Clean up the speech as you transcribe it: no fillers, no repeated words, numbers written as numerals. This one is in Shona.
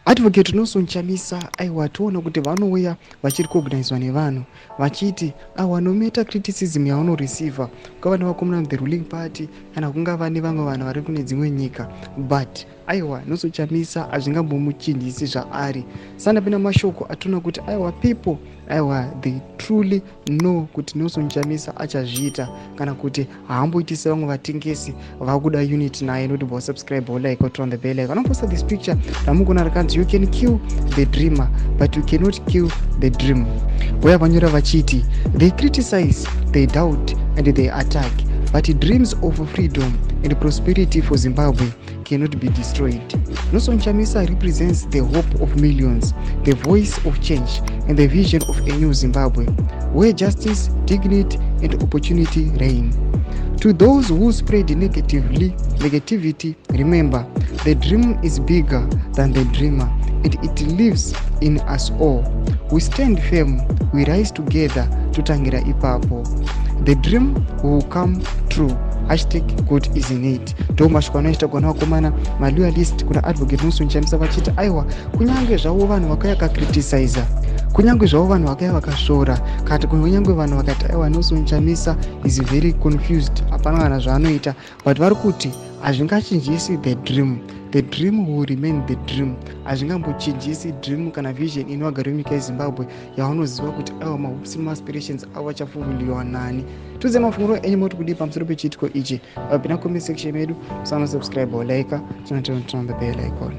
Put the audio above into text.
Advocate Nelson Chamisa, aiwa, toona kuti vanouya vachirecognizwa nevanhu vachiti, aiwa, no matter criticism yavanoreceiva, kungava nevakomana, the ruling party, kana kungava nevamwe vanhu vari kune dzimwe nyika, but aiwa, Nelson Chamisa hazvingambomuchinjisi zvaari. Sandapinda mashoko atoona kuti, aiwa, people, aiwa, they truly know kuti Nelson Chamisa achazviita kana kuti haamboitisi vamwe vatengesi vakuda unity naye. Noti bosubscribe, like, turn on the bell icon. Anoposta this picture ramugona rakanzi, "You can kill the dreamer, but you cannot kill the dream." Voya vanyora vachiti, "They criticize, they doubt and they attack, but dreams of freedom and prosperity for Zimbabwe cannot be destroyed. Nelson Chamisa represents the hope of millions, the voice of change and the vision of a new Zimbabwe where justice, dignity and opportunity reign. To those who spread negativity, remember, the dream is bigger than the dreamer and it lives in us all. We stand firm, we rise together. Totangira ipapo. The dream will come true. #GodIsInIt." Ndo mashoko anoita kugona vakomana maloyalist kuna Advocate Nelson Chamisa, vachiti, aiwa, kunyange zvavo vanhu vakauya vakacriticiza, kunyange zvavo vanhu vakauya vakasvora, kana kunyange vanhu vakati, aiwa, Nelson Chamisa is very confused, hapana kana zvaanoita, but vari kuti hazvingachinjisi the dream. The dream will remain the dream. Hazvingambochinjisi dream kana vision inovagari venyika yeZimbabwe yavanoziva kuti, aiwa, mahopes nemaaspirations avo achafulfilliwa nani. Tudze mafungiro enyu, moti kudii pamusoro pechiitiko ichi? Vapinda comment section medu, musanosubscribe, like, turn on the bell icon.